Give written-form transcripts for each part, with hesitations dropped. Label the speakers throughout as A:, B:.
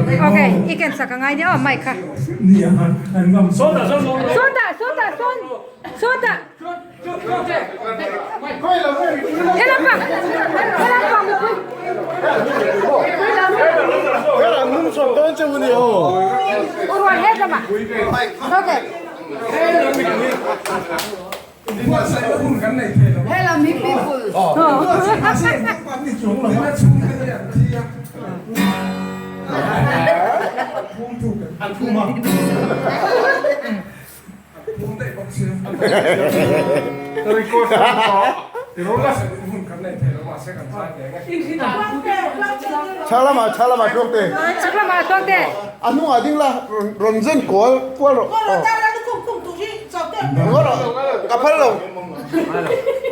A: Ok, i ken sak a ngai nia aw mic kha. Sawtah, sawtah, sawn, sawtah. Helam pang, helam pang mipui. Urual het lamah. Ok. Chak lamah tuangte.
B: A hnungah ding la rawn zen kual kual rawh. Ngaw rawh ka phal lo.
C: A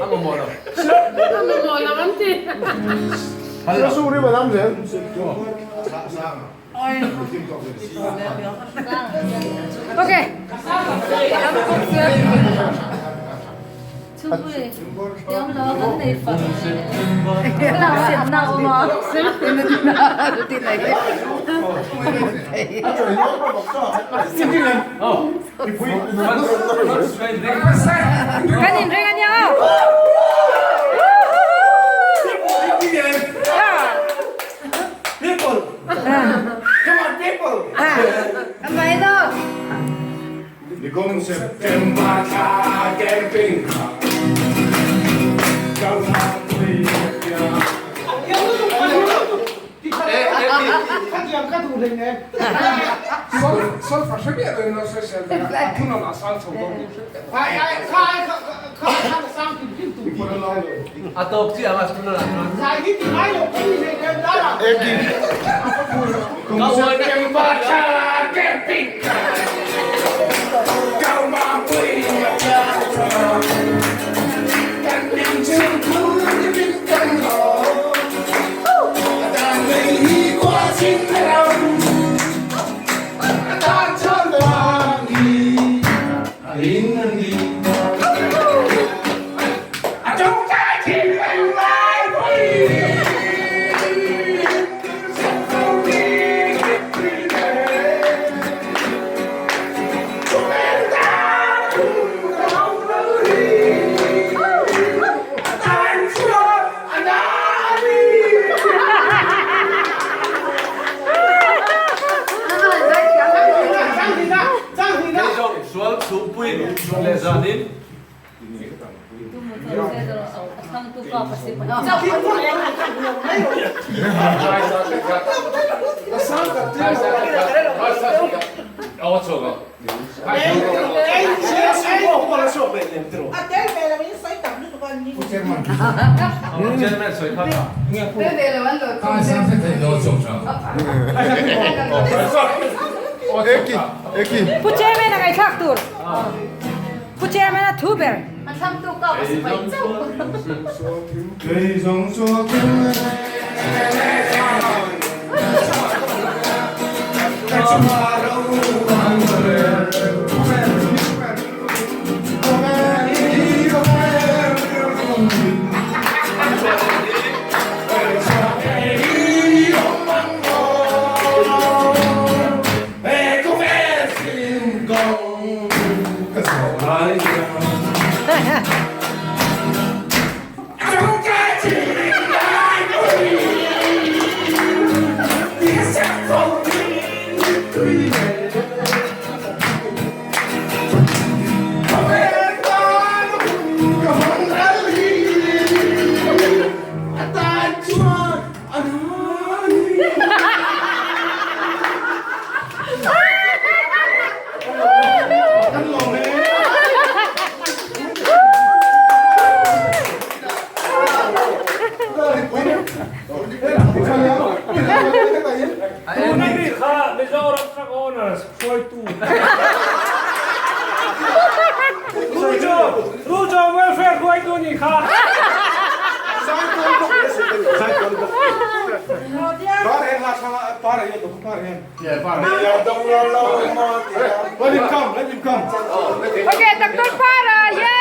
C: mamawh lo.
D: A mamawh lo an ti.
B: Sir su ri madam zel.
A: Okay. Kan inring a nia aw.
B: Nikum September thla camping kha ka pui
C: A tawk chiah ang a school ah chuan.
A: Pu Chairman a ngaihthlak tur. Pu Chairman a thu ber. Okay, Doctor Para, yeah!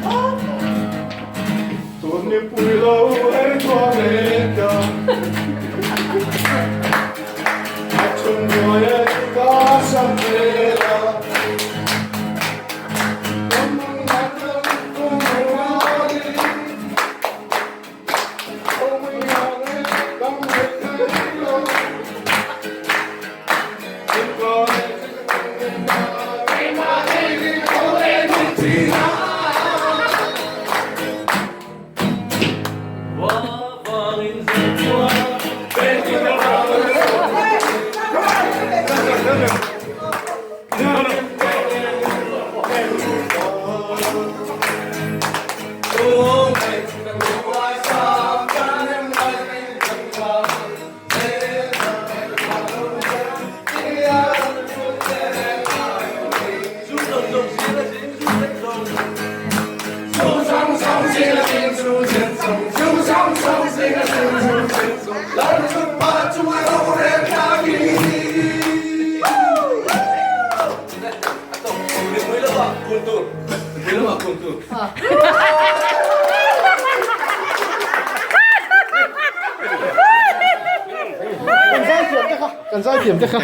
A: Oh!
B: Nipui lo her chhuah mek a, a chhun hnuai e ka sam vel a. Kan zaithiam te kha, kan zaithiam te kha.